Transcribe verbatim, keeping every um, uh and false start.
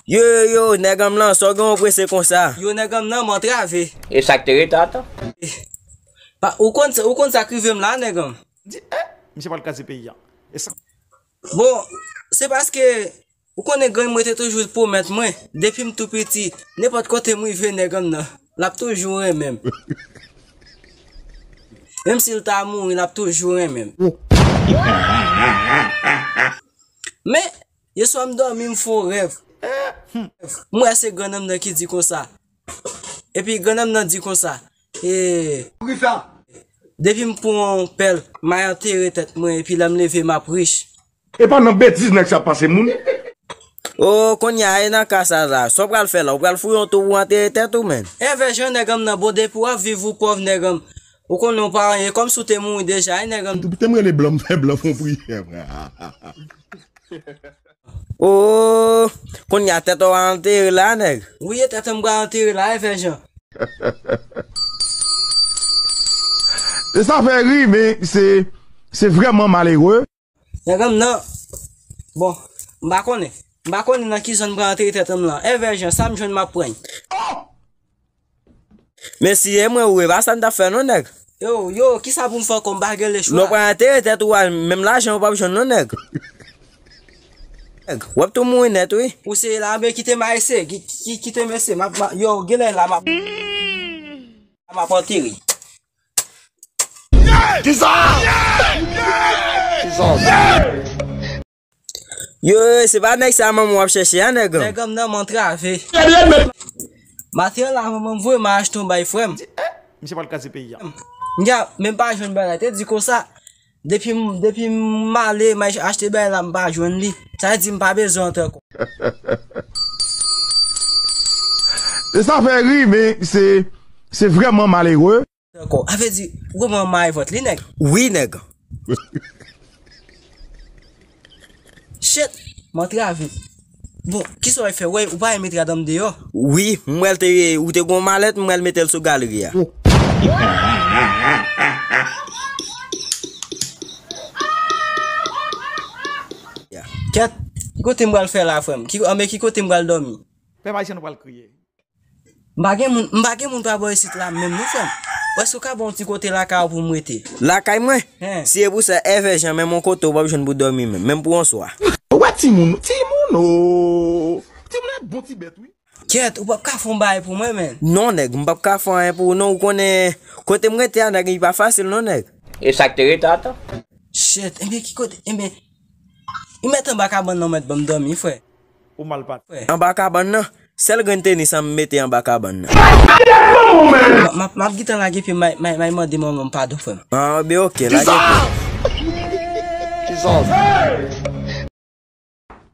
Yo, yo, yo, nèg an m lan, sa w gen w prese konsa? Yo, nèg an m nan, m antrave. E sa k te ret atann? Pa, ou konn, ou konn sa k rive m la, nèg an m? Di, eh, misye pral kraze peyi a. E sa. Bon, se paske, ou konnen, grann mwen te toujou pwomèt mwen, depi m tou piti, nenpòt kote m rive, nèg an m nan, l ap toujou renmen m. Menm si l ta mouri, l ap toujou renmen m. Men, yè swa m dòmi, m fè yon rèv. M wè se grann an m nan ki di konsa. Epi grann an m nan di konsa. E, depi m pran yon pèl, m al antere tèt mwen, epi lè m leve, m ap rich. E pa nan betiz nèg sa ap pase moun. O, kounye a, e nan ka sa la. Sa w pral fè la? W pral fouye yon twou pou w antere tèt ou, menn? Envè jan nèg an m nan, bon, depi w ap viv ou pòv, nèg an m. Ou konnen w pa anyen, kòmsi w te mouri deja, wi, nèg an m. Te m rele blan, m fè blan fè yon priyè, frè. O, kounye a tèt ou al antere la, nèg? Wi, e tèt an m pral antere la, envè jan. E sa fè ri, men se, se vrèman malere. Nèg an m nan, bon, m pa konnen. M pa konnen nan ki zòn m pral antere tèt an m lan. Envè jan, sa m jwenn m ap pran. Men si e mwen ou, e pa sa n t ap fè non, nèg. Yo, yo, kisa pou m fè ankò, m pa gen lechwa. Non, pral antere tèt ou a, menm lajan ou p ap jwenn non, nèg. Nèg, w ap tou mouri nèt, wi. Ou se la, men kite m ese, ki-, ki-, kite m ese, m ap, m ap, yo, genlè la, m ap, m ap antere. Kisa? Kisa? Yo, yo, se pa nèg sa manman w ap chèche a, nèg an. Nèg an m nan, m antrave. Maten an la, manman m voye m al achte yon bay, frè m. Misye pral kraze peyi a. M gen, men m pa jwenn bay la. Te di konsa, depi m, depi m ale, m al achte bay la, m pa jwenn li. Sa vle di m pa bezwen antre ankò. E sa fè ri, men se, se vrèman malere. Ankò. A vle di, ou konprann m al vòt li, nèg? Wi, nèg. Shit, m antrave. Bon, kisa w fè? Wè, ou pa renmen met rad an deyò? Wi, m wè l te, ou te gon malèt, m wè l mete l sou galri a. Kèt, ki kote m pral fè la, frè m? Ki, anben, ki kote m pral dòmi? Pèp ayisyen nou pral kriye. M pa gen moun, m pa gen moun pa bò isit la menm non, frè m. Èske w ka ban yon ti kote lakay ou pou m rete? Lakay mwen? Hen. Si e pou sa, Èvè Jan, menm yon kote ou p ap jwenn pou dòmi menm, menm pou yon swa. Ou wè timoun, timoun, o. Timoun e bon ti bèt, wi. Kèt, ou p ap ka fè yon bagay pou mwen, menn? Non, nèg, m p ap ka fè anyen pou ou, non. Ou konnen, kote m rete a, nèg, li pa fasil, non, nèg. E sa k te rete atann? Shit, enben, ki kote, enben, li mèt anba kabann nan, mèt ban m dòmi, frè. Ou mal pati. Anba kabann nan, sèl grenn tenis an m mete anba kabann nan. M ap, m ap, m ap gentan lage pye m, m ap, m ap, m ap mande manman m padon, frè m. An, ben, oke, lage pye. Kisa?